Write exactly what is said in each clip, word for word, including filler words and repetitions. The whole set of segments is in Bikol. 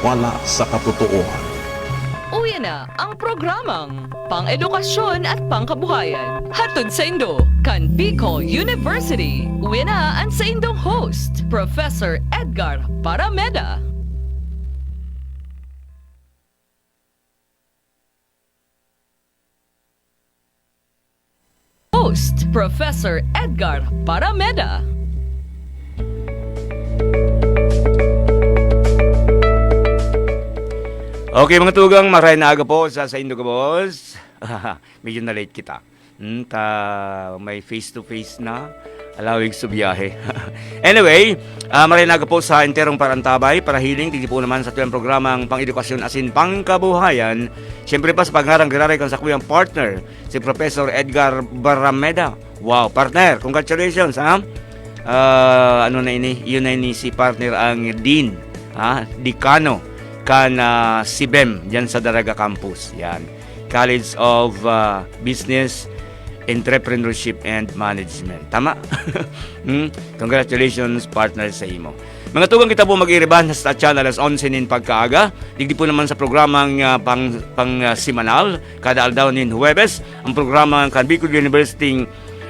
Wala sa katotoohan. Uya na ang programang Pang-edukasyon at Pangkabuhayan. Hatod saindo kan Bicol University. Uya na ang saindong host, Professor Edgar Parameda. Host, Professor Edgar Parameda. Okay, mga tugang, maray na aga po sa, sa indo gabos. Medyo na-late kita. Hmm, ta, may face-to-face na. Alawig sa biyahe. Anyway, ah, maray na aga po sa enterong parantabay, parahiling, digdi po naman sa tuyang programang Pang-edukasyon asin Pangkabuhayan. Siyempre pa, sa pangarang giraray kan sakuyang partner, si Professor Edgar Barameda. Wow, partner, congratulations, ha? Ah, ano na ini? Yun na ini si partner ang Dean, ha? Dekano kan, ah, sibem, dyan sa Daraga Campus. Yan. College of, ah, Business, Entrepreneurship and Management. Tama? Hmm? Congratulations, partner, sa imo. Mga tugang, kita po mag-iriban sa Channel alas onse nin pagkaaga. Digdi po naman sa programang, ah, pang, pang, ah, simanal, kada aldaw nin Huwebes, ang programa kan Bicol University,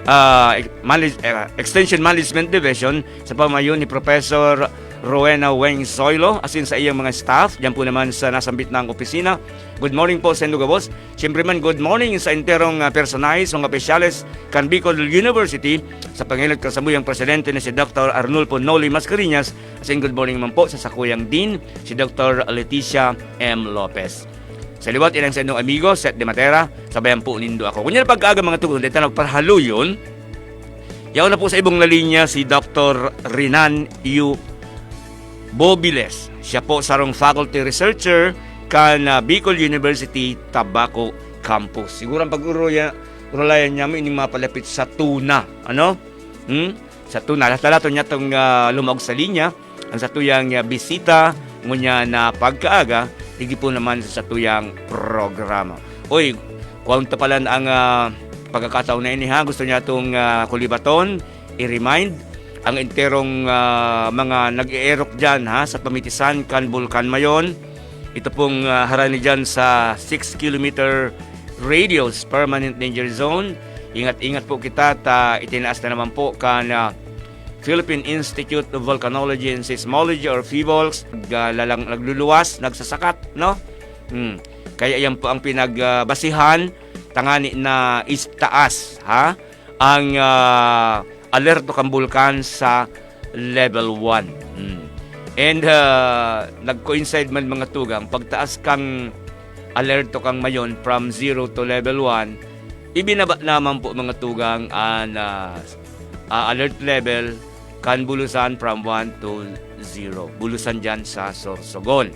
ah, Manage-, ah, Extension Management Division sa pamayo ni Professor Rowena Weng Zoilo, asin sa iyang mga staff, diyan po naman sa nasambit na ang opisina. Good morning po sa indo gabos. Siyempre man, good morning sa enterong, ah, personahe, mga opisyales kan Bicol University, sa pangenot kan samuyang presidente na si Doctor Arnulfo Noli Mascareñas, asin good morning man po sa sakuyang dean, si Doctor Leticia M. Lopez. Sa liwat, ilang sa inyong amigo, Seth De Matera, sabayan po nindo ako. Kunya na pagkaaga, mga tugon, dito na parhaluyon. Yaon na po sa ibong na linya si Doctor Renan U. Bobiles. Siya po sarong faculty researcher kan, ah, Bicol University Tabaco Campus. Siguro ang pag-urulayan niya mo ining mapalapit sa tuna. Ano? Hmm? Sa tuna. Latalaton niya itong, ah, lumaog sa linya. Ang satuyang, ah, bisita, ngunyan na pagkaaga, higi po naman sa satuyang programa. Uy, kuwang ta palan ang, ah, pagkakataon na ini, ha? Gusto niya itong, ah, kulibaton, i-remind ang enterong, ah, mga nag-eerok dyan, ha, sa pamitisan kan Bulkan Mayon. Ito pong, ah, harani dyan sa six kilometer radius, permanent danger zone. Ingat-ingat po kita, ta itinaas na naman po kan, ah, Philippine Institute of Volcanology and Seismology or PHIVOLCS, ga-, lalang-, nagluluwas, nagsasakat, no? Hmm. Kaya yan po ang pinagbasihan, tangani na is taas, ha? Ang, ah, alerto kang bulkan sa level one. Hmm. And, ah, nag-coincide man, mga tugang, pagtaas kang alerto kang Mayon from zero to level one, ibinaba naman po, mga tugang, an, ah, ah, alert level kan Bulusan from one to zero. Bulusan dyan sa Sorsogon.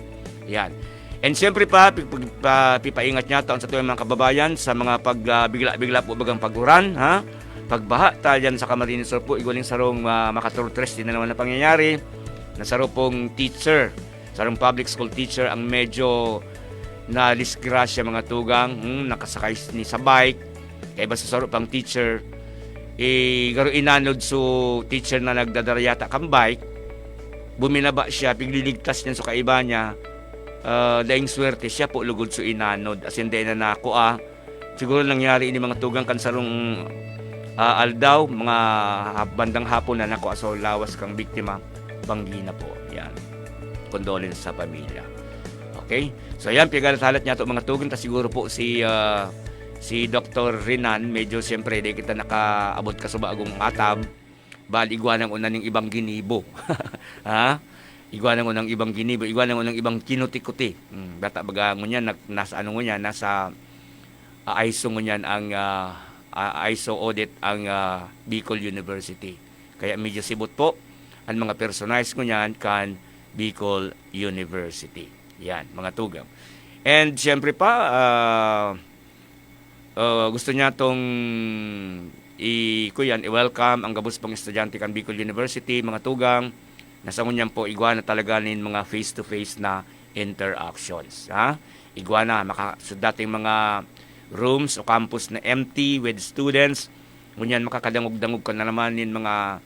Yan. And siyempre pa, pi-, pi-, pa, pipaingat niya to ang sa tuyang mga kababayan sa mga pag, ah, bigla-bigla po bagang pag-uran, ha? Pagbaha ta dyan sa Camarines Sur po, igwaling sarong, ah, makaturtres din na naman na pangyayari na saro pong teacher, sarong public school teacher ang medyo nadisgrasya, mga tugang, hmm, nakasakay ni sa bike, kaya basta saro pang teacher, eh, garo inanod so teacher na nagdadara yata kan bike, buminaba siya, pigliligtas niya so kaiba niya, ah, daing swerte siya po lugod so inanod, as in, dai na nakua. Siguro nangyari ini, mga tugang, kan sarong, ah, aldaw, mga hap-, bandang hapon na nakua so lawas kang biktima, banggi na po. Yan. Condolence sa pamilya. Okay? So, yan, pighalat-halat niya to, mga tugang, ta siguro po si, ah, si Doktor Renan, medyo siyempre, di kita nakaabot kasuba agong atab. Bali, igwa nang una ning ibang ginibo. Ha? Igwa nang unang ibang ginibo, igwa nang unang ibang kinuti-kuti. Hmm, data baga ngunyan, nag-, nasa ano ngunyan, nasa, ah, ISO ngunyan ang, ah, ah, ISO audit ang, ah, Bicol University. Kaya medyo sibot po ang mga personahe ngunyan kan Bicol University. Yan, mga tugang. And siyempre pa, ah, ah, gusto niya tong i-, kuyan, i-welcome ang gabos pang estudyante kan Bicol University, mga tugang, na sa ngunyan po, igwa na talaga nin mga face-to-face na interactions, ha? Igwa na, maka-, sa dating mga rooms o campus na empty with students, ngunyan makakadangog-dangog ka na naman nin mga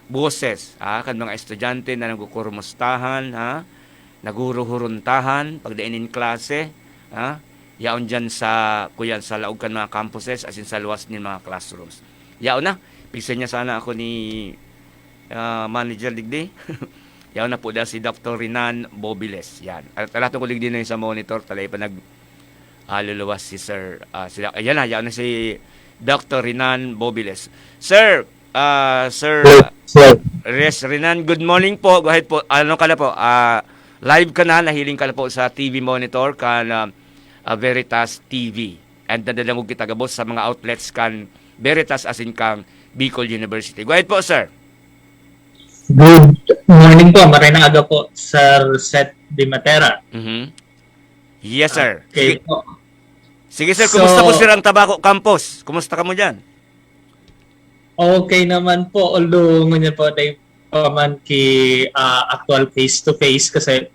boses, ha, kan mga estudyante na nagkukumustahan, ha? naghuruhuruntahan pagdai nin klase, ha? Yaon diyan sa, kuyan, sa laog kan mga campuses, asin sa luwas nin mga classrooms. Yaon na, pigsa niya sana ako ni, ah, Manager digdi. Yaon na po dahil si Doctor Renan Bobiles. Yan. At alaton ko digdi na yung sa monitor, talay pa nag, ah, luluwas si Sir, ah, sila, ayan na, yaon na si Doctor Renan Bobiles. Sir, ah, Sir Yes, sir. Res Renan, good morning po. Go ahead po. Ano ka na po? Ah, live ka na, nahiling ka na po sa T V monitor kan, ah, ah, Veritas T V. And nadadangog kita gabos sa mga outlets kan Veritas asin kang Bicol University. Go ahead po, sir. Good morning po. Maray na aga po, Sir Seth Di Matera. Mhm. Yes, sir. Okay Sige, po. Sige, sir. Kumusta po, So, sir, ang Tabaco Campus? Kumusta ka mo dyan? Okay naman po, although ngunyan po, dahil pa man ki, ah, actual face-to-face kasi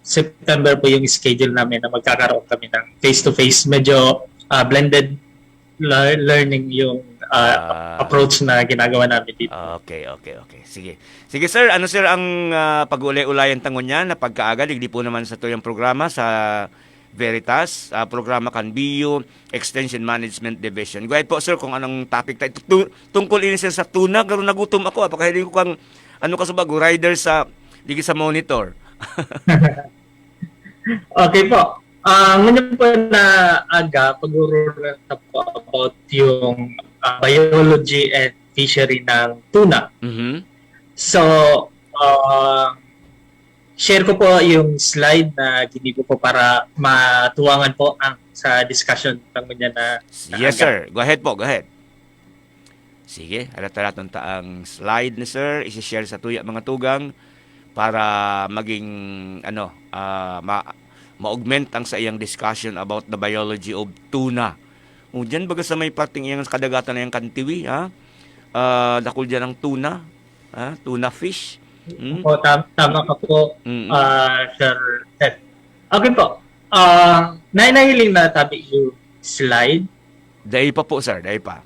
September po yung schedule namin na magkakaroon kami ng face-to-face. Medyo, ah, blended lear-, learning yung, ah, Ah. approach na ginagawa namin dito. Ah, okay, okay, okay. Sige. Sige, sir. Ano, sir, ang, ah, pag-ulay-ulayan ta ngunyan na pagkaaga, digdi po naman sa tuyang programa sa Veritas, ah, programa kan B U Extension Management Division. Go ahead po, sir, kung anong topic ta-, tu-, tungkol ini, sir, sa tuna, garo nagutom ako, ah, pakahiling ko kang, ano ka sa bago, rider sa, digi sa monitor. Okay po. Ah, ngunyan po na aga, pag-uurungan ta po about yung, ah, biology and fishery ng tuna. Mhm. So, ah, share ko po yung slide na ginibo ko para matuwangan po ang sa discussion ng ngunyan na, na Yes, aga. Sir. Go ahead po. Go ahead. Sige, halat-halaton ta ang slide ni sir. Isi-share sa tuya, mga tugang, para maging, ano, ah, ma-, ma-augment ang sa iyang discussion about the biology of tuna. O, dyan baga sa may parting iyang kadagatan na iyang kantiwi, ha? Ah, dakul dyan ang tuna, ha? Tuna fish. Hmm? Opo, tam-, tama ka po, Mm-mm. ah, Sir Ted. Okay po. Ah, nay-, nahiling na tabi yung slide? Dai pa po, sir. Dai pa.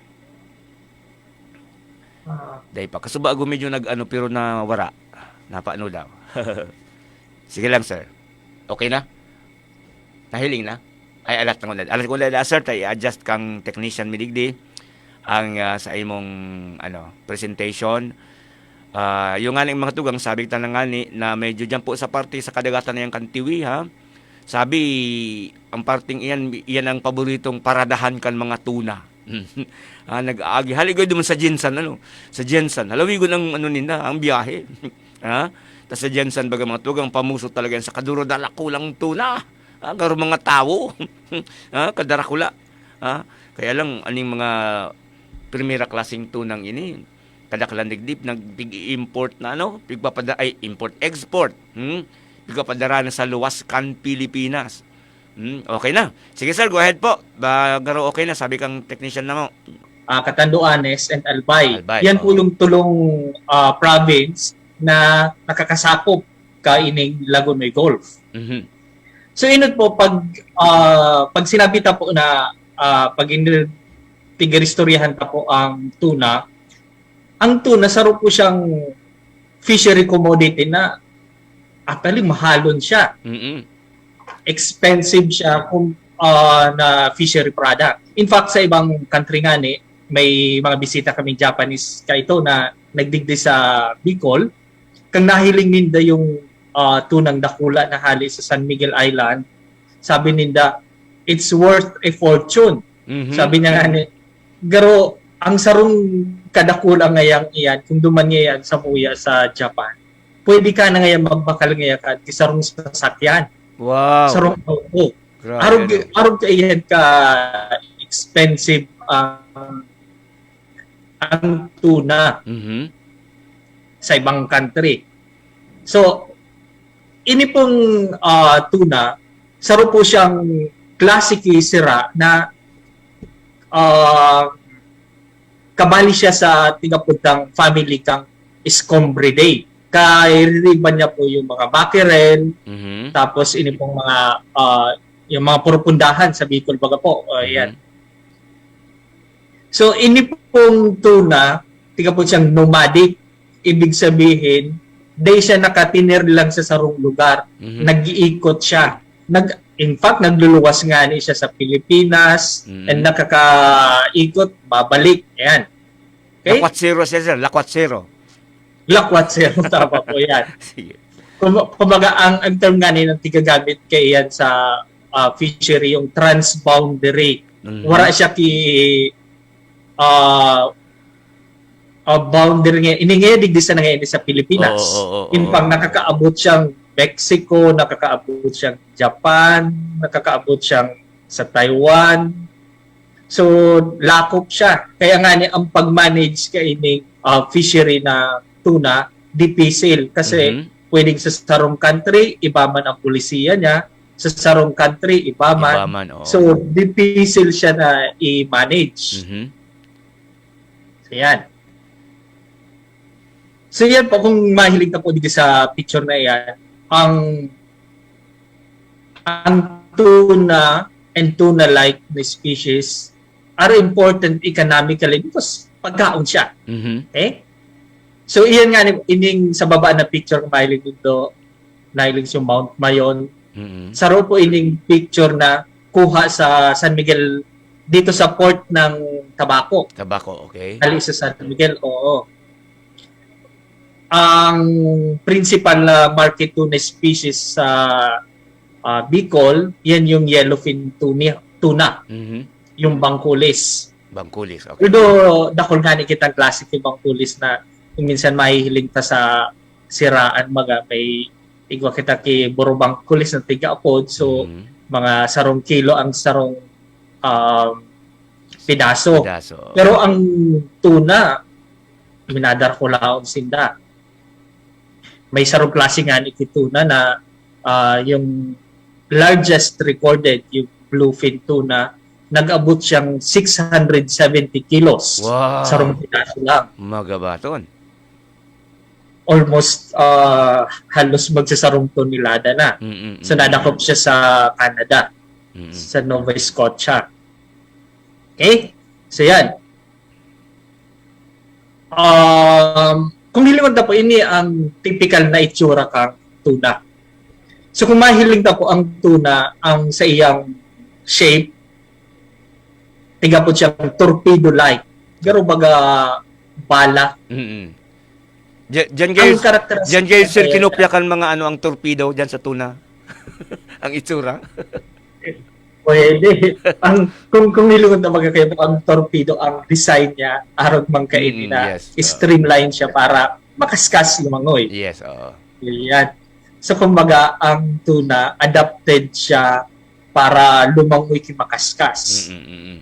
Ah. Dai pa. Kasuba ako medyo nag-ano, pero nawara. Napano daw. Sige lang, sir. Okay na? Nahiling na? Ay, alat ko na. Alat ko na, sir, tay i-adjust kang technician mi digdi ang, ah, sa imong, ano, presentation. Ah, yung nga mga tugang, sabi ta na nga ni, na medyo dyan po sa parte sa kadagatan na yung kantiwi, ha? Sabi, ang parting iyan, iyan ang paboritong paradahan kan mga tuna. Ah, nag-aagi. Haligoy duman sa Gensan, ano? Sa Gensan. Halawigon ang, ano, ninda, ang biyahe. Ha? Tas sa Gensan, baga mga tugang, pamuso talaga yan sa kaduro-darakulang tuna. Ah, garo mga tawo. Ha? Kadarakula. Ha? Kaya lang, aning mga primera klaseng tunang ini, kadaklan digdi, nagpig-i-import na, ano? Pigpapada-, ay, import, export. Hmm? Pigpapadara na sa luwas kan Pilipinas. Hmm? Okay na. Sige, sir, go ahead po. Ba, garo okay na, sabi kang technician na mo. Ah, Catanduanes and Albay. Albay, Yan po oo. yung tulong, ah, province na nakakasakop kaining Lagonoy Gulf. Mhm. So, inot po, pag, ah, pag sinabi ta po na, ah, pag in-, pigiristoryahan ta po ang tuna, ang tuna, saro po siyang fishery commodity na actually mahalon siya. Mm-mm. Expensive siya kung, ah, na fishery product. In fact, sa ibang country nga ni, may mga bisita kaming Japanese kaito na nagdigdi sa Bicol. Kang nahiling ninda yung, ah, tunang dakula na hali sa San Miguel Island, sabi ninda, "It's worth a fortune." Mhm. Sabi niya nga ni, garo, ang sarong kadakula ngayang iyan, kung duman ngayang samuya sa Japan, pwede ka na ngayon magbakal ngaya ka, sarong sasakyan. Wow. Sarong auto. Grabe, Arog, no? arog ka iyan ka expensive ang, ang tuna Mhm. sa ibang country. So, ini pong, ah, tuna, saro po siyang classic sira na, ah, kabali siya sa tigaputang family kang Scombreidae. Kaiririban niya po yung mga mackerel, Mhm. tapos ini pong mga, ah, yung mga purupundahan sa Bicol, baga po, ah, yan. Mhm. So, ini pong tuna, tiga po siyang nomadic, ibig sabihin, Di siya nakatinir lang sa sarong lugar. Mhm. Nag-iikot siya. Nag, in fact, nagluluwas nga ni siya sa Pilipinas, Mhm. and nakakaikot, babalik. Ayan. Okay? Lakwatsero siya, sir. Lakwatsero. Lakwatsero, tama po yan. Sige. Kum-, kumbaga, ang, ang term nga ni, ang tigagamit kay yan sa, ah, fishery, yung transboundary. Mhm. Wala siya ki, ah, ah, boundary nga, ini nga digdi sa nangyayari sa Pilipinas. Oo, oo, oo, In fact, oo. nakakaabot siyang Mexico, nakakaabot siyang Japan, nakakaabot siyang sa Taiwan. So, lakop siya. Kaya nga ni, ang pag-manage kaining, ah, fishery na tuna, dipisil. Kasi Mhm. pwedeng sa sarong country, iba man ang polisiya niya. Sa sarong country, iba man. Iba man, oo. So, dipisil siya na i-manage. Mhm. So, yan. So, yan po, kung mahiling ka po dito sa picture na yan, ang, ang tuna and tuna-like na species are important economically because pagkaon siya. Mhm. Okay? So, iyan nga, ni-, ining sa baba na picture, kung mahiling nindo, nahiling sa Mount Mayon. Mhm. Saro po ining picture na kuha sa San Miguel, dito sa port ng Tabaco. Tabaco, okay. Hali sa San Miguel, oo. Ang principal na market tuna species sa, ah, Bicol, yan yung yellowfin tuni-, tuna, Mhm. yung bangkulis. Bangkulis, okay. Although, dakul nga ni kitang klase ki bangkulis na minsan mahihiling ta sa siraan, mga may igwa kita ki buro bangkulis na tiga-apod. So, Mhm. mga sarong kilo ang sarong, um, pidaso. Pidaso. Pero ang tuna, minadar ko laon sinda. May sarong klase nga ni ki tuna na, ah, yung largest recorded, yung bluefin tuna, nag-abot siyang six hundred seventy kilos. Wow. Sarong piraso lang. Magabaton. Almost, ah, halos magsasarong tonelada na. Mm, mm, So, mm. nadakop siya sa Canada, Mm. sa Nova Scotia. Okay? So, yan. Um, kung hilingon ta po, ini ang typical na itsura kang tuna. So, kung mahiling ta po ang tuna, ang sa iyang shape, tiga po siyang torpedo-like. Pero baga bala. Mm-mm. Diyan, diyan kayo, Ang karakteristik diyan kayo, sir, niya, kinopya kan mga ano, ang torpedo diyan sa tuna? Ang itsura? Pwede. Ang, kung, kung hilingon ta baga kayo, ang torpedo, ang design niya, arog man kaini Mm, na yes. streamline siya para makaskas lumangoy. Yes, oo. Yan. So, kumbaga, ang tuna, adapted siya para lumangoy ki makaskas. Mm, mm, mm.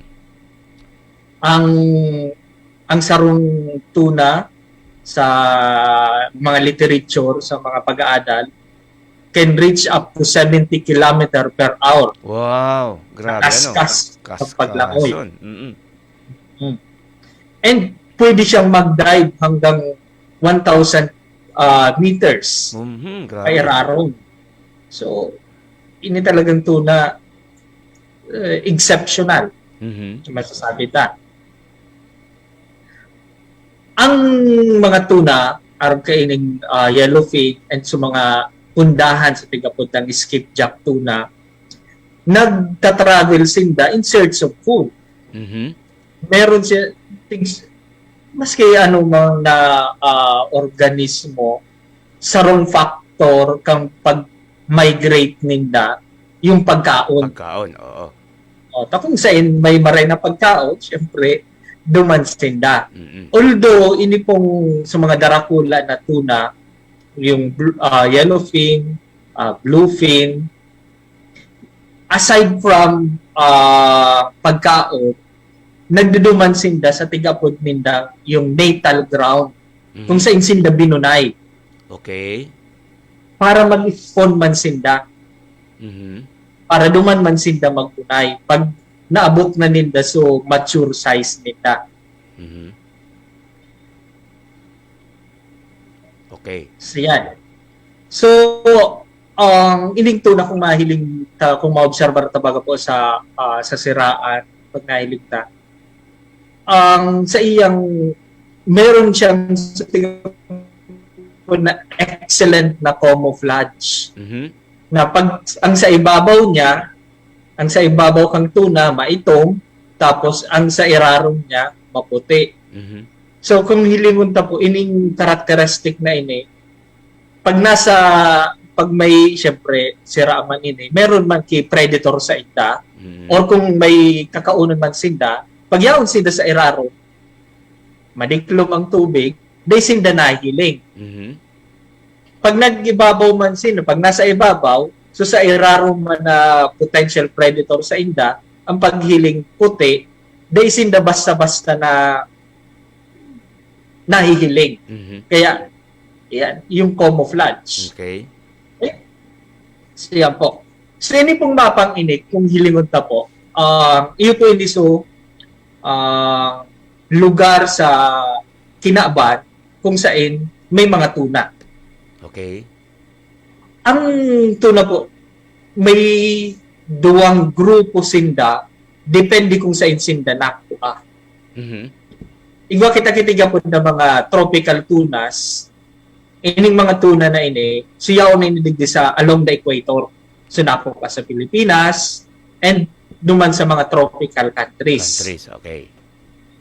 Ang, ang sarong tuna sa mga literature, sa mga pag-aadal, can reach up to seventy kilometer per hour. Wow, grabe, ano? Kaskas Kas-, ang paglangoy. kaskason. Mm-mm. Mm. And pwede siyang mag-dive hanggang one thousand, ah, meters Mhm, grabe. pairarom. So, ini talagang tuna, eh, exceptional, Mhm. masasabi ta. Ang mga tuna, arog kaining, ah, yellowfin and sa mga pundahan sa tigapod ng skipjack tuna, nagta-travel sinda in search of food. Mhm. Meron siya, things, maski anumang na, ah, organismo, sarong factor kang pag-migrate ninda, yung pagkaon. Pagkaon, oo. O, ta kung sain may maray na pagkaon, siyempre, duman sinda. Mm-mm. Although, ini pong sa mga darakula na tuna, yung bl-, ah, yellowfin, ah, bluefin, aside from, ah, pagkaon, nagduduman sinda sa tigapod ninda yung natal ground, Mhm. kung sain sinda binunay. Okay. Para mag-spawn man sinda. Mhm. Para duman man sinda magbunay. Pag naabot na ninda, so mature size ninda. Mhm. Okay. So, yan. So, ang ining tuna, kung mahiling ta, kung maobserbar ta baga po sa, ah, sa siraan, pag nahiling ta, ang sa iyang, meron siyang sa tingin po na excellent na camouflage. Mhm. Na pag ang sa ibabaw niya, ang sa ibabaw kang tuna maitom, tapos ang sa irarom niya maputi. Mhm. So kung hilingon ta po ining characteristic na ini, pag nasa pag may, siyempre, sira man ini, meron man ki predator sa inda, Mm. or kung may kakaunon man sinda, pag yaon sinda sa irarom, madiklom ang tubig, dai sinda nahihiling. Mhm. Pag nag-ibabaw man sinda, pag nasa ibabaw, so sa irarom man na potential predator sa inda, ang paghiling puti, dai sinda basta-basta na nahihiling. Mhm. Kaya, yan, yung camouflage. Okay. Eh, so yan po. So, ini pong mapang ini, kung hilingon ta po, ah, iyo po ini so, ah, lugar sa kinaban kung sain may mga tuna. Okay. Ang tuna po, may duwang grupo sinda, depende kung sain sinda nakuha. Mhm. Igwa kita kitiga po na mga tropical tunas, ining mga tuna na ini, so yaon na ini digdi sa along the equator. So, nakuha sa Pilipinas, and duman sa mga tropical countries. Countries, okay.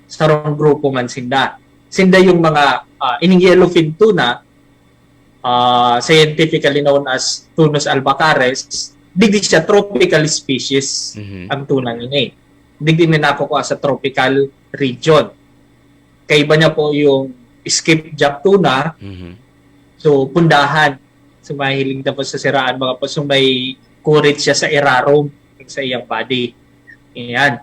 Sarong grupo man sinda. Sinda yung mga, ah, ining yellowfin tuna, ah, scientifically known as Tunus albacares, digdi siya tropical species Mhm. ang tunang ini. Digdi na nakukuha sa tropical region. Kaiba niya po yung skipjack tuna, Mhm. so pundahan. So mahiling tapos sa siraan mga po. So may kurit siya sa irarom sa iyang body. Ayan.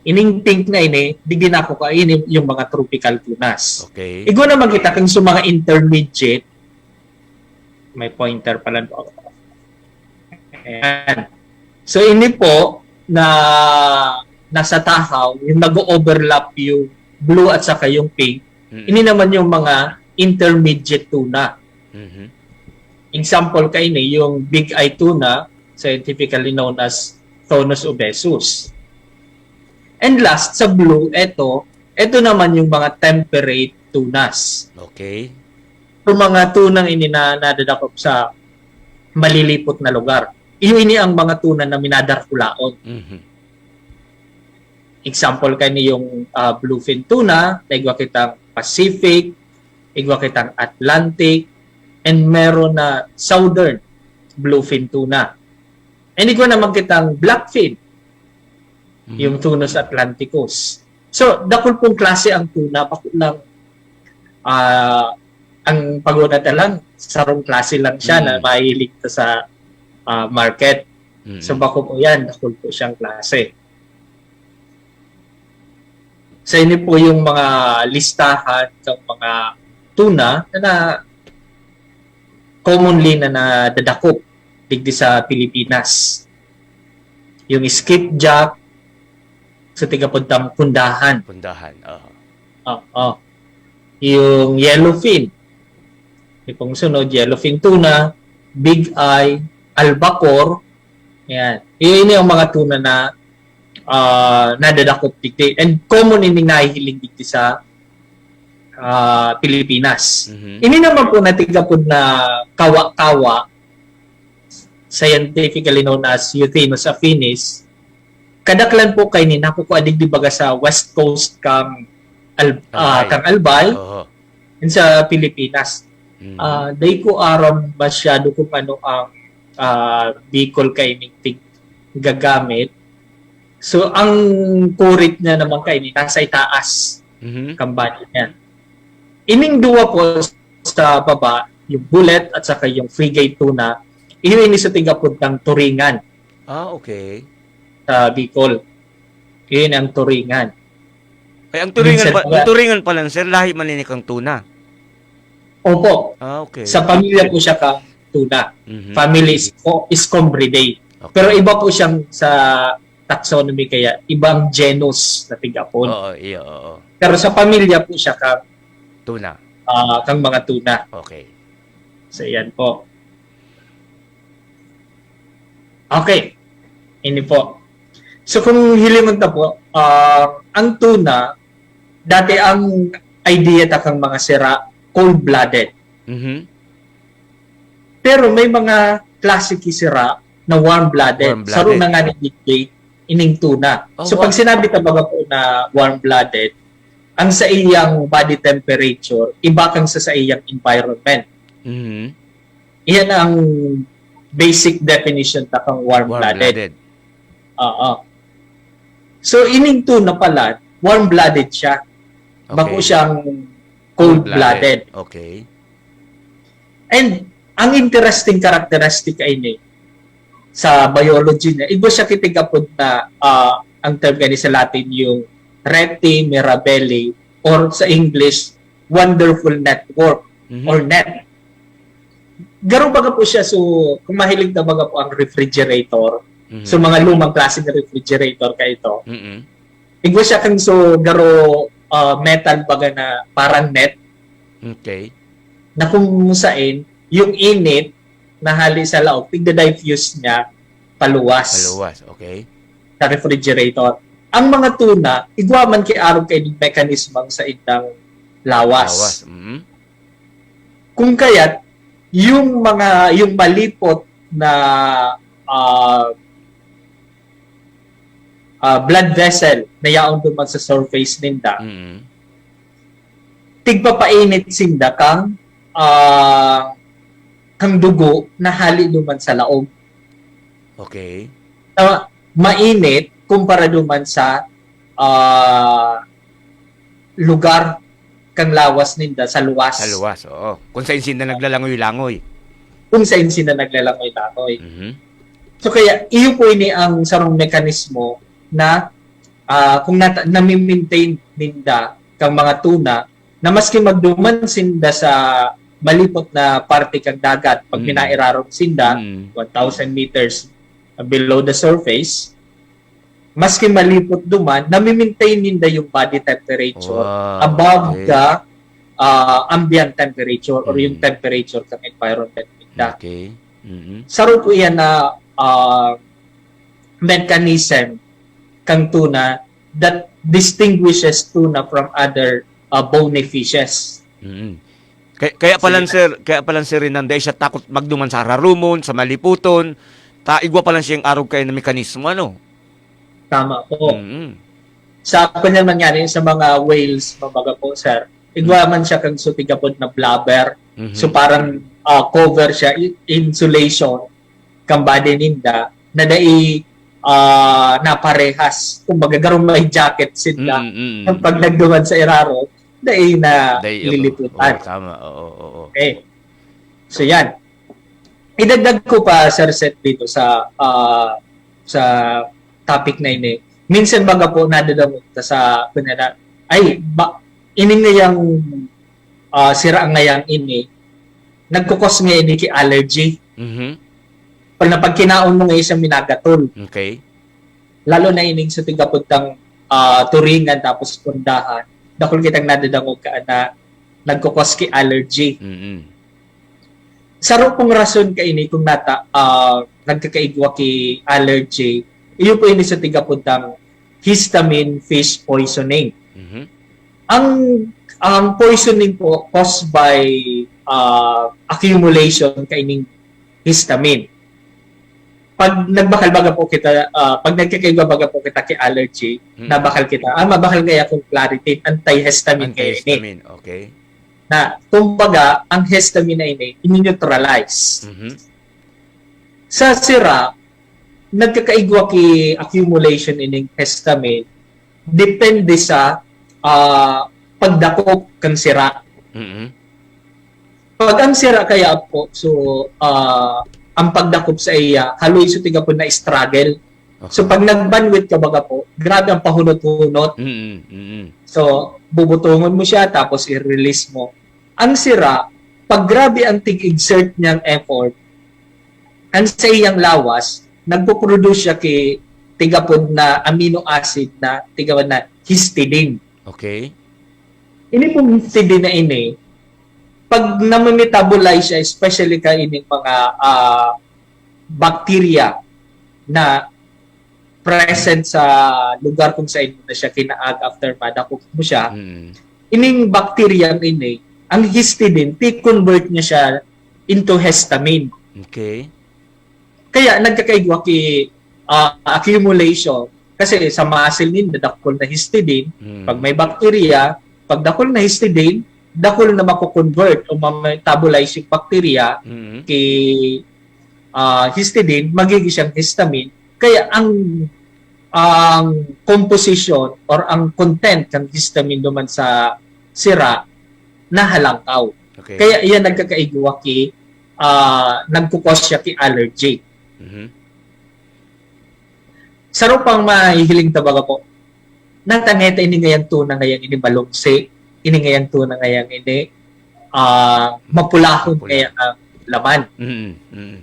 Ining pink na ini, digdi nakukuha ini yung mga tropical tunas. Okay. Igwa naman kita kung sa mga intermediate, may pointer pala po. Ayan. So, ini po na nasa tahaw, yung nag-o-overlap yung blue at saka yung pink, Mm. ini naman yung mga intermediate tuna. Mhm. Example kaini, yung big eye tuna, scientifically known as Tonus obesus. And last, sa blue, eto, eto naman yung mga temperate tunas. Okay. So, mga tunang ini na nadadakop sa malilipot na lugar. Iyo ini ang mga tuna na minadarkulaon. Mhm. Example kaini yung, ah, bluefin tuna, na igwa kitang Pacific, igwa kitang Atlantic, and meron na southern bluefin tuna. And igwa naman kitang blackfin, Mhm. yung Tunus atlanticus. So, dakul pong klase ang tuna, bako lang, ah, ang pag-una ta lang, sarong klase lang siya na Mm. mahilig ta sa, ah, market. Mm. So, bako po yan, dakul po siyang klase. Sa ini po yung mga listahan ng mga tuna na, na commonly na nadadakop digdi sa Pilipinas. Yung skipjack, sa tiga po tang pundahan. Pundahan, oo. Oo. Yung yellowfin. Yung pong sunod, yellowfin tuna, big eye, albacore. Yan. Yun yung mga tuna na, ah, nadadakop digdi. And common ini nahihiling digdi sa, ah, Pilipinas. Mhm. Ini naman po na tiga po na kawa-kawa, scientifically known as Euthymus affinis, kadaklan po kaini nakukua digdi baga sa west coast kang Al-, ah, Albay. Kang Albay, Oho. and sa Pilipinas. Mhm. Ah, dai ko aram masyado kung ano ang, ah, Bicol kaining tig-, gagamit. So, ang kurit niya naman kaini nasa itaas Mhm. kang body niya. Ining duwa po sa baba, yung bullet at saka yung frigate tuna, iyo ini sa tigapod ng Turingan Ah, okay. sa Bicol. Yun ang Turingan. Ay, ang Turingan Minsan pa, pa ang nga. Turingan pala, sir, lahi man ini kang tuna. Opo. Ah, okay. Sa pamilya po siya kang tuna. Mhm. Family is co-, is Combridae. Okay. Pero iba po siyang sa taxonomy, kaya ibang genus na tigapon. Oo, iyo, oo. Pero sa pamilya po siya kang, Tuna. ah, kang mga tuna. Okay. So, yan po. Okay. Ini po. So, kung hilingon ta po, ah, ang tuna, dati ang idea ta kang mga sira, cold-blooded. Mhm. Pero may mga klase ki sira na warm-blooded. Warm-blooded. Saro na nga ni D J, ining tuna. Oh, So pag wow. Sinabi ta baga po na warm-blooded, ang sa iyang body temperature, iba kang sa, sa iyang environment. Mhm. Iyan ang basic definition ta kang warm-blooded. Warm-blooded. Oo. So, ining tuna pala, warm-blooded siya. Bako Okay. siyang cold-blooded. Okay. And ang interesting characteristic ay ni sa biology niya, igwa siya ki tig-apod na, ah, ang term gani sa Latin yung rete mirabilis, or sa English, wonderful network Mhm. or net. Garo baga po siya, so kung mahilig na baga po ang refrigerator, Mhm. so mga lumang klase ng refrigerator ka ito, Mhm. igwa siya kang so garo, ah, metal baga na parang net, Okay. na kung sain, yung init na hali sa laog, tigda-diffuse niya paluwas Paluwas, okay. sa refrigerator. Ang mga tuna, igwa man ki arog kaining mekanismo sa indang lawas. Lawas. Mhm. Kung kaya't, yung mga, yung malipot na, ah, ah, blood vessel na yaon duman sa surface ninda, Mhm. tigpapainit sinda kang, ah, kang dugo na hali duman sa laog. Okay. Na mainit kumpara duman sa, ah, lugar kang lawas ninda sa luwas. Sa luwas, oo. Kung sain sinda naglalangoy-langoy. Kung sain sinda naglalangoy-langoy. Mhm. So kaya, iyo po ini ang sarong mekanismo na, ah, kung nata- nami-maintain ninda kang mga tuna, na maski magduman sinda sa malipot na parte kang dagat, pag Mm. minairarom sinda, Mm. one thousand meters below the surface, maski malipot duman, nami-maintain ninda yung body temperature Wow, above okay. the, ah, ambient temperature or yung Mm. temperature kang environment ninda. Okay. Mhm. Saro po yan na, ah, mechanism kang tuna that distinguishes tuna from other, ah, bony fishes. Mhm. Kaya, kaya palan, Sige. Sir, kaya palan, Sir Renan, dai siya takot magduman sa hararumon, sa malipoton, ta igwa palan siyang arog kaiyan na mekanismo, ano? Tama po. Mhm. Sa kanyang nangyari sa mga whales, mabaga po, sir, igwa man siya kang so tig-apod na blubber. Mhm. So parang, ah, cover siya, i- insulation kang body ninda na dai, ah, naparehas. Kumbaga, garong may jacket sinda. Mm, mm, mm. Ang pag nagduman sa iraro, dai na Dai, liliputan. Oo, tama. Oo, oo. Okay. So yan. Idagdag ko pa, Sir Seth, dito sa, ah, sa topic na ini. Minsan baga po nadadangog ta sa, kunya na, ay, ba, ining ngayang, ah, sira ngayang ini, nagkukos nga ini ki allergy. Mhm. Pag napagkinaon mo nga isang minagatol, Okay. lalo na ining sa tig-apod tang, ah, Turingan tapos Pundahan, dakul kitang nadadangog ka na nagkukos ki allergy. Mm. Saro pong rason kaini kung nata, ah, nagkakaigwa ki allergy, iyo po ini sa tig-apod tang histamine fish poisoning. Mhm. Ang, ang poisoning po caused by, ah, accumulation kaining histamine. Pag nagbakal baga po kita, ah, pag nagkakaigwa baga po kita ki allergy, Mm. nabakal kita. Ah, mabakal kaya kung Claritin, antihistamine kaya ini. Antihistamine, okay. Na, kumbaga, ang histamine na ini, ini-neutralize. Mhm. Sa sira, nagkakaigwa ki accumulation ining histamine, depende sa, ah, pagdakop kang sira. Mhm. Pag ang sira kaya po, so, ah, ang pagdakop sa iya, haloy so tig-apod na struggle. Okay. So pag nagbanwit ka baga po, grabe ang pahunot-hunot. Mm, mm. So, bubutongon mo siya, tapos i-release mo. Ang sira, pag grabe ang tig-exert niyang effort, ang sa iyang lawas, nagpo-produce siya ki tig-apod na amino acid na tig-apod na histidine. Okay. Ini pong histidine na ini, pag namametabolize siya, especially ka ining mga, ah, bacteria na present sa lugar kung saan mo na siya kinaag after madakop mo siya, Mm. ining bacteria ini, Ang histidine, ti-convert niya siya into histamine. Okay. Kaya nagkakaigwa ki ah, accumulation. Kasi sa muscle ninda, dakul na histidine. Mm. Pag may bacteria, pag dakul na histidine, dakul na mako-convert o ma-metabolize yung bacteria Mm. ki ah, histidine, magiging siyang histamine. Kaya ang ang composition or ang content ng histamine duman sa sira nahalangkaw. Okay. Kaya iyan nagkakaigwa ki ah, nagkukos siya ki allergy. Mhm. Saro pang mahihiling ta baga po. Natangeta ini ngayang tuna ngayang ini malungsi, ini ngayang tuna ngayang ini ah, mapulahon Mapula. Ngayang ang laman. Mm. Mm.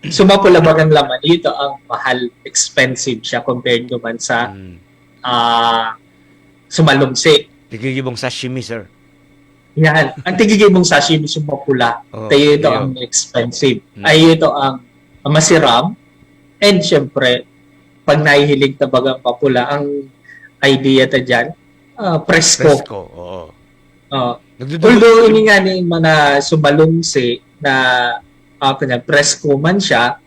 So mapula bagang laman, ito ang mahal, expensive siya compared naman sa Mm. ah, sumalungsi. Tigigibong sashimi, sir. Yan. Ang tigigibong sashimi sumapula. Oh, Kaya ito iyo. Ang expensive. Mm. Ay ito ang masiram. And syempre, pag nahihiling ta bagang mapula, ang idea ta dyan, ah, presko. Presko, oo. Oh. Nagdudugo- Although ini nga ni mga sumalungsi na ah, kanya, presko man siya,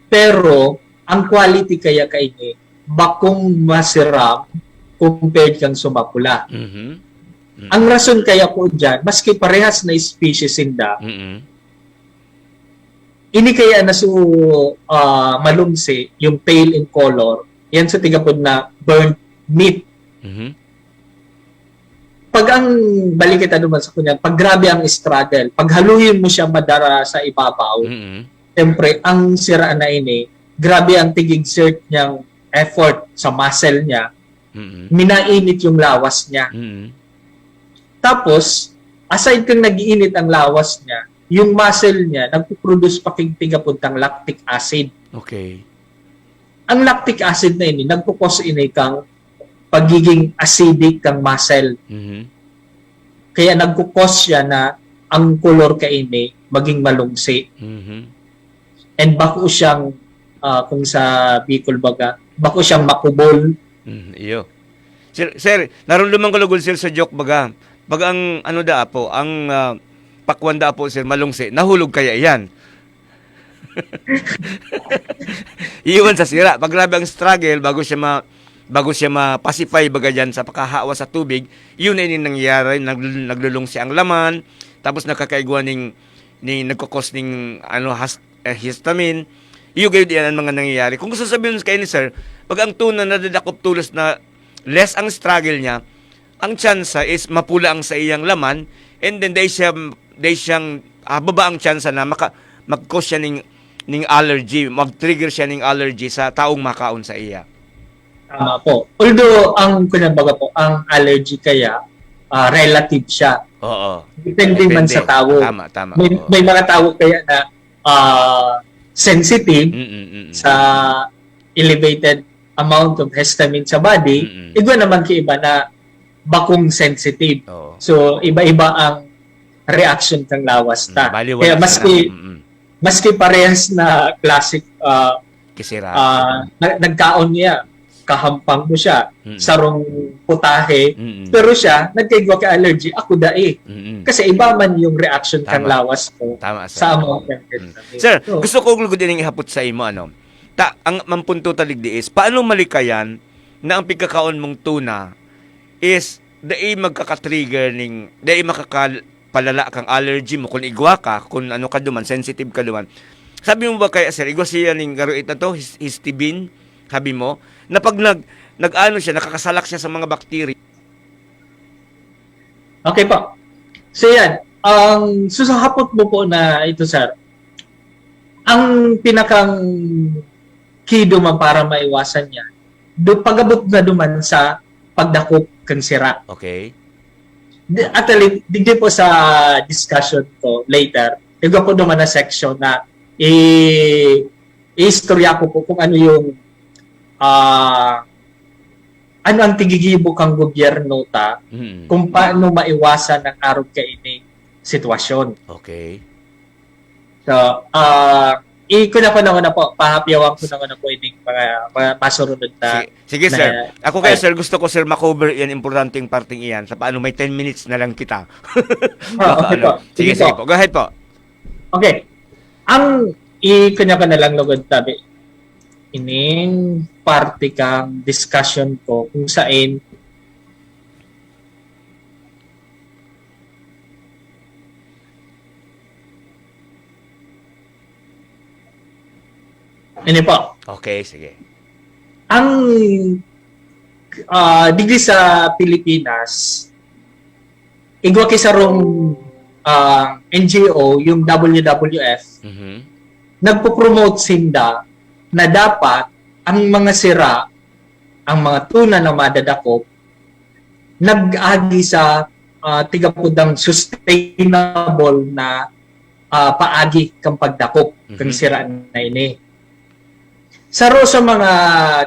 pero ang quality kaya kaini, bakong masiram compared kang sumapula. Mhm. Mm. Ang rason kaya po dyan, maski parehas na species inda, Mm-mm. ini kaya na su ah, malungsi, yung pale in color, yan sa tigapod na burnt meat. Mhm. Pag ang balik kita naman sa kunyan, pag grabe ang struggle, pag haluyin mo siya madara sa ibabaw, Mm-mm. siyempre, ang sira na ini, grabe ang tig-exert niyang effort sa muscle niya, Mm-mm. minainit yung lawas niya. Mm-mm. Tapos, aside kang nag-iinit ang lawas niya, yung muscle niya, nagpo-produce pa king pigapuntang lactic acid. Okay. Ang lactic acid na ini, nagkukos ini kang pagiging acidic kang muscle. Mhm. Kaya nagkukos siya na ang kolor kaini maging malungsi. Mhm. And bako siyang, ah, kung sa Bicol baga, bako siyang makubol. Mm, iyo. Sir, sir, narumduman ko lugod, sir, sa joke baga. Pag ang, ano da apo, ang ah, pakwan da apo, sir, malungsi, nahulog kaya yan? Iwan sa sira. Pag grabe ang struggle, bago siya ma, bago siya ma-pacify baga dyan sa pakahawa sa tubig, yun na ini nangyayari, nagl-, naglulungsi ang laman, tapos nakakaigwa ning, ning nagkukos ning, ano, has-, eh, histamine. Iyo gayud yan ang mga nangyayari. Kung gusto sabihin kayo ni sir, pag ang tuna nadadakop tolos na less ang struggle niya, ang tsansa is mapula ang sa iyang laman, and then dahil siya, dahil siyang, ah, baba ang tsansa na maka, mag-cause siya ning, ning allergy, mag-trigger siya ning allergy sa taong makaon sa iya. Tama po. Although, ang, kumbaga po, ang allergy kaya, ah, relative siya. Oo. Depende man sa tao. Tama, tama. May, Oo. May mga tao kaya na ah, sensitive Mm-mm-mm. sa elevated amount of histamine sa body, Mm-mm. igwa naman ki iba na bakong sensitive. Oo. So, iba-iba ang reaction kang lawas ta. Mm, baliwala Kaya siya maski, na. Mm-mm. maski parehas na classic ah, Kisira. ah, na- nagkaon niya, kahampang mo siya, Mm. sarong putahe, Mm-mm. pero siya, nagkaigwa ka allergy, ako dai. Mm-mm. Kasi iba man yung reaction kang Tama. lawas ko Tama, sir. sa amount ng Mm. histamine. Sir, So, gusto ko lugod ining ihapot sa imo, ano? Ta, ang, ang punto ta digdi is, paano malikayan na ang pagkakaon mong tuna is dai magkaka-trigger ning, dai makakapalala kang allergy mo kung igwa ka, kung ano ka duman, sensitive ka duman. Sabi mo ba kaya, sir, igwa siya ning garoit na to, his-, histamine, sabi mo, na pag nag, nag-ano siya, nakakasalak siya sa mga bacteria. Okay po. So yan, ang susahapot mo po na ito, sir, ang pinakang key duman para maiwasan niya, do, pag-abot na duman sa pagdakop kang sira. Okay. Di, actually, digdi po sa discussion ko later, igwa po duman na section na i, i-istorya ko po kung ano yung ah, ano ang tigigibo kang gobyerno ta Mm. kung paano maiwasan ang arog kaini sitwasyon. Okay. So, ah, Iko na ko na, na po, pahapyawan ko na ko na po ining mga, mga masurunod na. Sige, sige, sir. Ako kaya, sir, gusto ko, sir, makover yan, importanteng parting iyan. Sa paano may ten minutes na lang kita. Ah, okay po. Sige, sige po. Go ahead po. Okay. Ang i-, kanya ka na lang lugod, sabi, ining parte kang discussion ko kung saan Ini po. Okay, sige. Ang ah, digdi sa Pilipinas, igwa ki sarong ah, N G O, yung W W F, Mhm. nagpo-promote sinda na dapat ang mga sira, ang mga tuna na madadakop, nag-agi sa ah, tigapod ang sustainable na ah, paagi kan pagdakop kan Mhm. sira na ini. Saro sa mga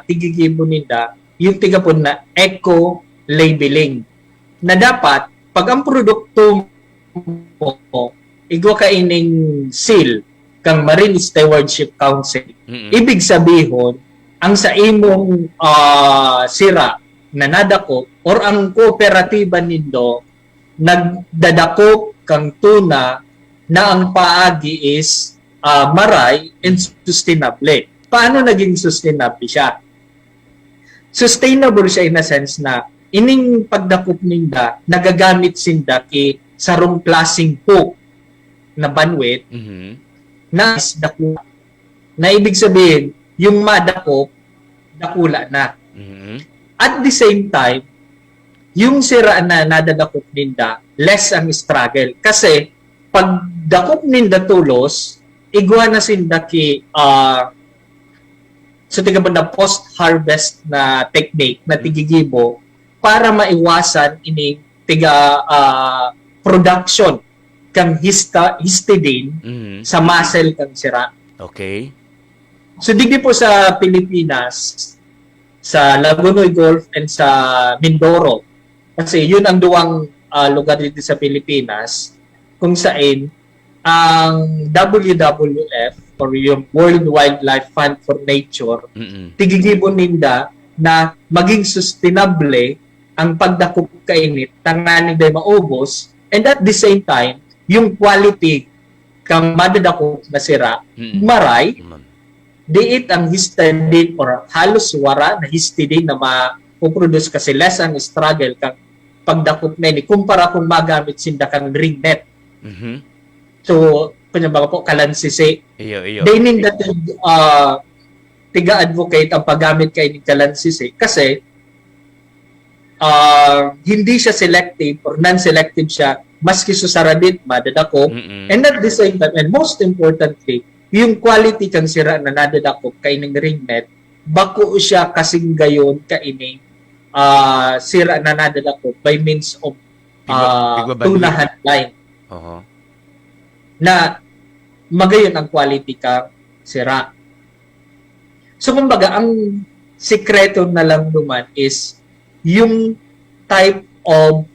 tigigibo ninda, yung tigapod na eco-labeling, na dapat, pag ang produkto mo, igwa ka ining seal kang Marine Stewardship Council, Mm-mm. ibig sabihon, ang sa imong ah, sira na nadakop or ang kooperatiba nindo nagdadakop kang tuna na ang paagi is ah, maray and sustainable. Paano naging sustainable siya? Sustainable siya in a sense na ining pagdakop ninda, nagagamit sinda ki sarong klaseng hook na banwit Mhm. na is dakula. Na ibig sabihin, yung madakop, dakula na. Mhm. At the same time, yung sira na nadadakop ninda, less ang struggle. Kasi, pag dakop ninda tolos, igwa na sinda ki, ah, so, tiga ba na post-harvest na technique na tigigibo para maiwasan ining tiga, ah, production kang hista-, histidine Mhm. sa muscle kang sira. Okay. So, digdi po sa Pilipinas, sa Lagonoy Gulf and sa Mindoro, kasi yun ang duwang ah, lugar dito sa Pilipinas kung saan ang W W F or yung World Wildlife Fund for Nature, Mm-mm. tigigibo ninda na maging sustainable ang pagdakop kaini tanganing dai maubos, and at the same time, yung quality kang madadakop na sira, Mm-mm. maray, Naman. diit ang histidine or halos wara na histidine na ma-produce kasi less ang struggle kang pagdakop na ini kumpara kung magamit sinda kang ring net. Mhm. So, kanya baga po, kalansisi. Iyo, iyo. Dai ninda tig-, ah, tiga-advocate ang paggamit kaining kalansisi kasi ah, hindi siya selective or non-selective siya, maski sa saradit, madadakop. Mm-mm. And at the same time, and most importantly, yung quality kang sira na nadadakop kaining ring net, bako siya kasinggayon kaining ah, sira na nadadakop by means of Tigwa- ah, tigwa banwit. Tunahan line Oho. na magayon ang quality ka sira. So, kumbaga, ang sikreto na lang duman is yung type of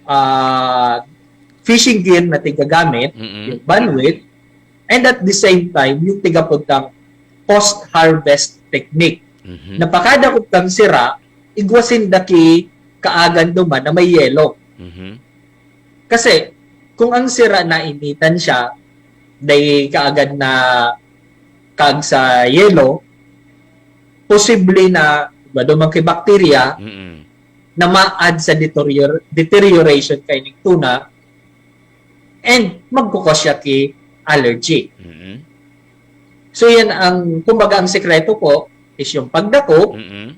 ah, fishing gear na tigagamit, Mm-mm. yung banwit, and at the same time, yung tigapod kang post-harvest technique. Mhm. Napakadakop kang sira, igwa sinda ki kaagan duman na may yelo. Mhm. Kasi, kung ang sira nainitan siya, dai kaagad na kag sa yelo, posible na, ba, duman ki bakterya Mm-mm. na ma-add sa deterior-, deterioration kaining tuna, and magkukos siya ki allergy. Mm-mm. So, yan ang, kumbaga, ang sikreto po is yung pagdakop, Mm-mm.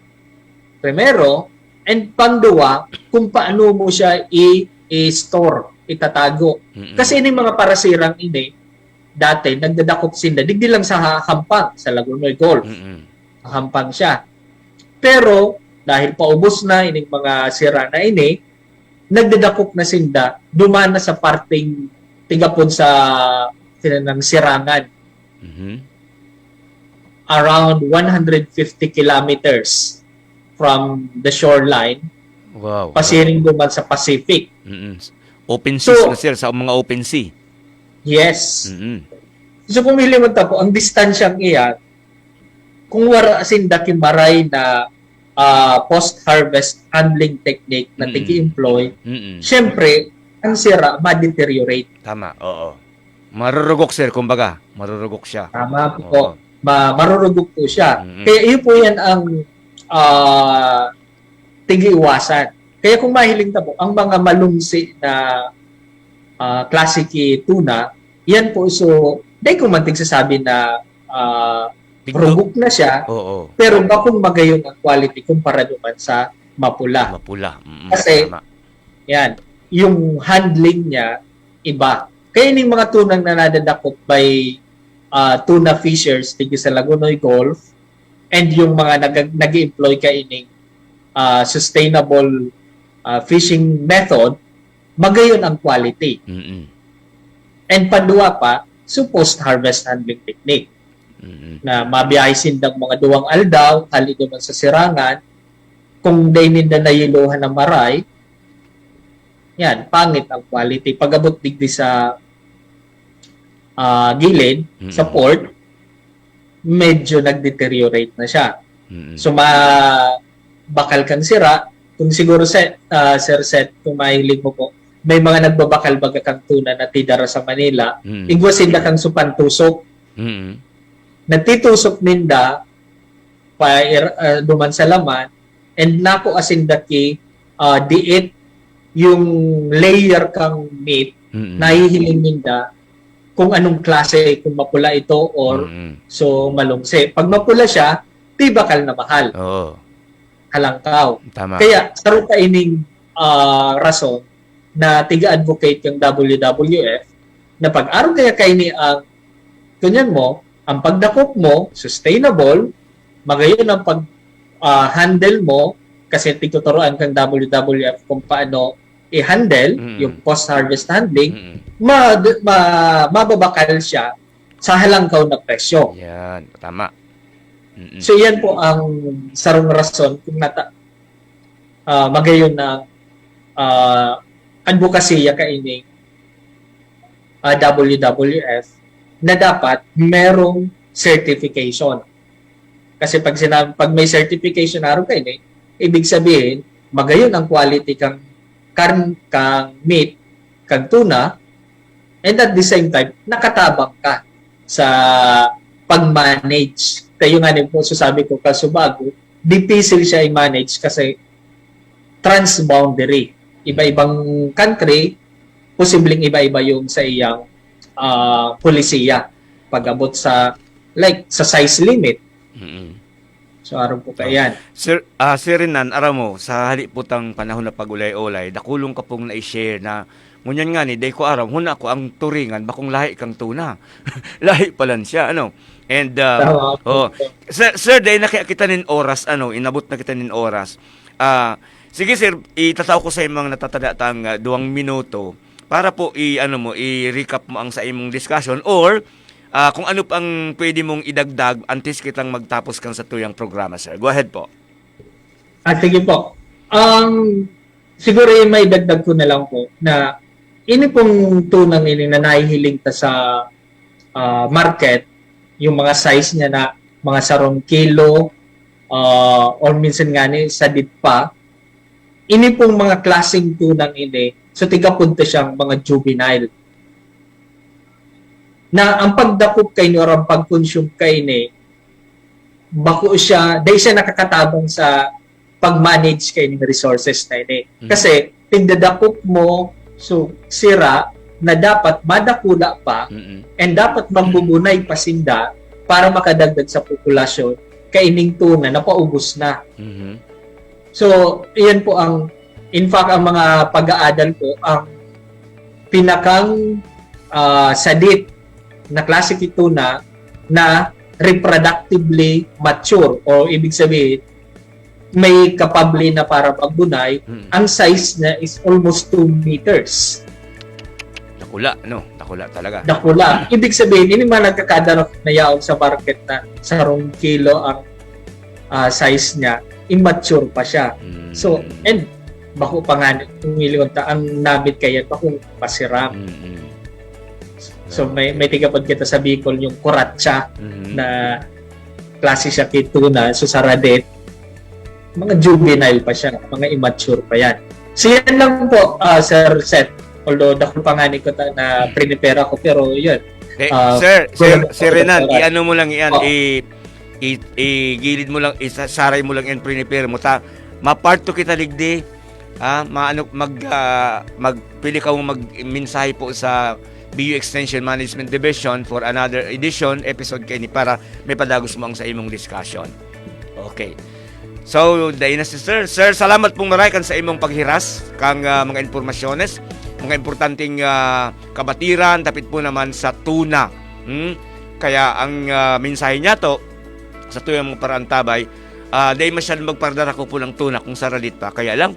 primero, and pangduwa, kung paano mo siya i-, i-store, itatago. Mm-mm. Kasi ini mga parasirang ini, dati, nagdadakop sinda, digdi lang sa ha-, Hampang, sa Lagonoy Gulf. Mm-mm. Hampang siya. Pero, dahil paubos na ining mga sira na ini, nagdadakop na sinda, duman na sa parteng tigapod sa, sinanang sirangan. Mhm. Around one hundred fifty kilometers from the shoreline, Wow. pasiring duman sa Pacific. Mm-mm. Open So, seas na, sir, sa mga open sea. Yes. Mm-mm. So kung hilingon ta po, ang distansyang iyan, kung wara sinda ki maray na ah, post-harvest handling technique na Mm. tigi-employ, Mm-mm. syempre, ang sira ma-deteriorate. Tama, oo. Marurugok, sir, kumbaga. Marurugok siya. Tama po. Oo. Ma marurugok po siya. Mm. Kaya iyo po yan ang ah, tigi-iwasan. Kaya kung mahiling ta po, ang mga malungsi na ah, klase ki tuna, yan po, so, dai ko man tigsasabi na ah, Tigdo- rugok na siya, Oo. pero bakong magayon ang quality kumpara naman sa mapula. Mapula. Mm, Kasi- tama. Yan, yung handling niya, iba. Kaya yung mga tunang na nadadakop by ah, tuna fishers tigi sa Lagonoy Gulf and yung mga nag nag-employ kaining ah, sustainable ah, fishing method, magayon ang quality. Mm-mm. And pandua pa, so post-harvest handling technique Mm-mm. na mabiyahe sindang mga duwang aldaw, hali naman sa sirangan, kung dai ninda nayilohan na maray, yan, pangit ang quality. Pag-abot digdi sa ah, gilid, Mm. sa port, medyo nag-deteriorate na siya. Mm-mm. So, ma bakal kang sira, kung siguro, Sir, ah, Sir Seth, kung mahiling mo po, may mga nagbabakal baga kang tuna na tidara sa Manila, Mm. igwa sinda kang supantusok. Mm-mm. Nagtitusok ninda pa ir- ah, duman sa laman, and nako asin daki ah, diit yung layer kang meat, Mm-mm. nahihiling ninda kung anong klase, kung mapula ito or Mm-mm. so malungsi. Pag mapula siya, tibakal na mahal, Oo. halangkaw. Tama. Kaya, saro ka ining ah, rason na tiga-advocate yung W W F na pag-aro kaya kaini ang, kunyan mo, ang pagdakop mo, sustainable, magayon ang pag ah, handle mo, kasi tigtuturoan kang W W F kung paano i-handle Mm. yung post-harvest handling, Mm-mm. ma, ma, mababakal siya sa halangkaw na presyo. Yan, tama. Mm-mm. So, yan po ang sarong rason kung nata, ah, magayon na ah, advokasya kaining ah, W W F na dapat merong certification. Kasi pag sinabi, pag may certification, araw kayo, eh, ibig sabihin, magayon ang quality kang karn, kang meat, kang tuna, and at the same time, nakatabang ka sa pag-manage. Kaya nga po, so sabi ko, kasubago, dipisil siya i-manage kasi transboundary. Iba-ibang country, posibleng iba-iba yung sa iyang ah, polisiya pag-abot sa, like, sa size limit. Mm-mm. So, araw po kaya yan. Sir, ah, Sir Renan, aram mo, sa hali po tang panahon na pag-ulay-ulay, dakulong ka pong na-share na, ngunyan nga ni, dai ko aram, huna ko ang turingan, bakong lahi kang tuna. Lahi pa lang siya, ano? And, ah, Tama po. Oh, sir, sir, dai na kaya kita nin oras, ano, inabot na kita nin oras. Ah, sige, sir, itatao ko sa imong natatada tang ah, duwang minuto para po i ano mo, i-recap mo ang sa imong discussion or ah, kung ano pang pwede mong idagdag antes kitang magtapos kan sa tuyang programa, sir. Go ahead po. Ah, sige po. Um, siguro yung may dagdag ko na lang po na ini pong tunang ini na nahihiling ta sa ah, market, yung mga size niya na mga sarong kilo ah, or minsan nga ni sadit pa, ini pong mga klaseng tunang ini, so tigapunta siyang mga juvenile. Na ang pagdakop kaini or ang pag-consume kaini, bako siya, dahil siya nakakatabang sa pag-manage kaini resources na ini. Mhm. Kasi, tigdadakop mo, so, sira na dapat madakula pa, Mm-mm. and dapat magbubunay pa sinda para makadagdag sa populasyon, kaining tuna, napaubos na. Mhm. So, iyan po ang, in fact, ang mga pag-aadal po, ang pinakang ah, sadit na klase ki tuna na reproductively mature, o ibig sabihin, may kapable na para magbunay, Mm. ang size niya is almost two meters. Dakula, no? Dakula talaga. Dakula. Ibig sabihin, ini man nagkakadara na yaon sa market na sarong kilo ang ah, size niya, immature pa siya. Mm. So, and bako pa nga, kung iliwan ta, ang namit kaya, bakong pasiram. Mm-mm. So, may, may tigapod kita sa Bicol, yung kuratsa Mhm. na klase siya ki tuna, so sa Radit, mga juvenile pa siya, mga immature pa yan. So, yan lang po, ah, Sir Seth. Although, dakul pa nga ni ko ta na Hmm. prinipera ko, pero yun. Eh, Ah, sir, sir, kulang sir pa Renan, talaga. i-ano mo lang yan, Oh. i-, i-, igilid mo lang, isasaray mo lang yan, prinipera mo. Ta, maparto kita digdi, ah, maano, mag, ah, magpili ka mo magmensahe po sa B U Extension Management Division for another edition, episode kaini para may padagos mo ang sa imong discussion. Okay. So, dai na si Sir. Sir, salamat pong maray kan sa imong paghiras kang, ah, mga impormasyones, mga importanteng, ah, kabatiran, dapit po naman sa tuna. Hmm? Kaya ang, ah, mensahe niya to, sa tuyang mga paraantabay, ah, dai masyadong magparadara ko po ng tuna kung sa Radit pa. Kaya lang,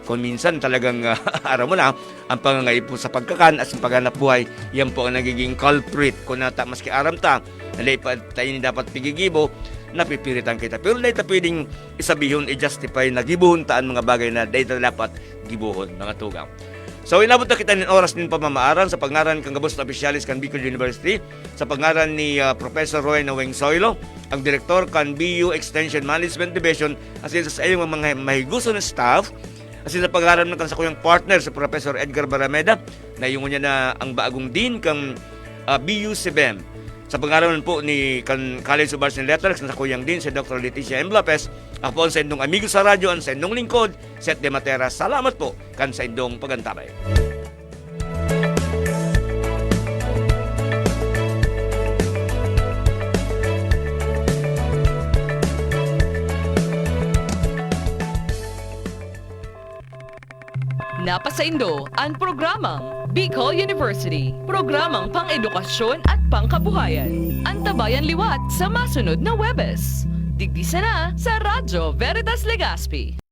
kung minsan talagang, ah, aram mo na, ang pangangaipo sa pagkakan at sa paghanap buhay, yan po ang nagiging culprit. Kung nata, maski aram ta, na dai pa tayo dapat pigigibo, napipiritan kita. Pero dai ta pwedeng isabihon, i-justify na gibohon ta ang mga bagay na dai ta dapat gibohon, mga tugang. So, inabot na kita nin oras nin pamamaaran sa pangaran kan gabos na opisyales kan Bicol University, sa pangaran ni, ah, Professor Roy Naweng Soylo, ang direktor kan B U Extension Management Division, asin sa saiyang mga mahigoson na staff, asin sa pangaran man kan sakuyang partner, si Professor Edgar Barameda, na yung niya na ang bagong dean kan, ah, B U C B M. Sa pangaran man po ni kan College of Arts and Letters, kan sakuyang dean, si Doctor Leticia M. Lopez, ako po ang sa indong amigo sa radyo, ang sa indong lingkod, Seth De Matera. Salamat po kan sa indong pagantabay. Napasaindo an programang Bicol University, programang pang-edukasyon at pangkabuhayan. Antabayan liwat sa masunod na Huwebes. Digdi sana sa Radyo Veritas Legazpi.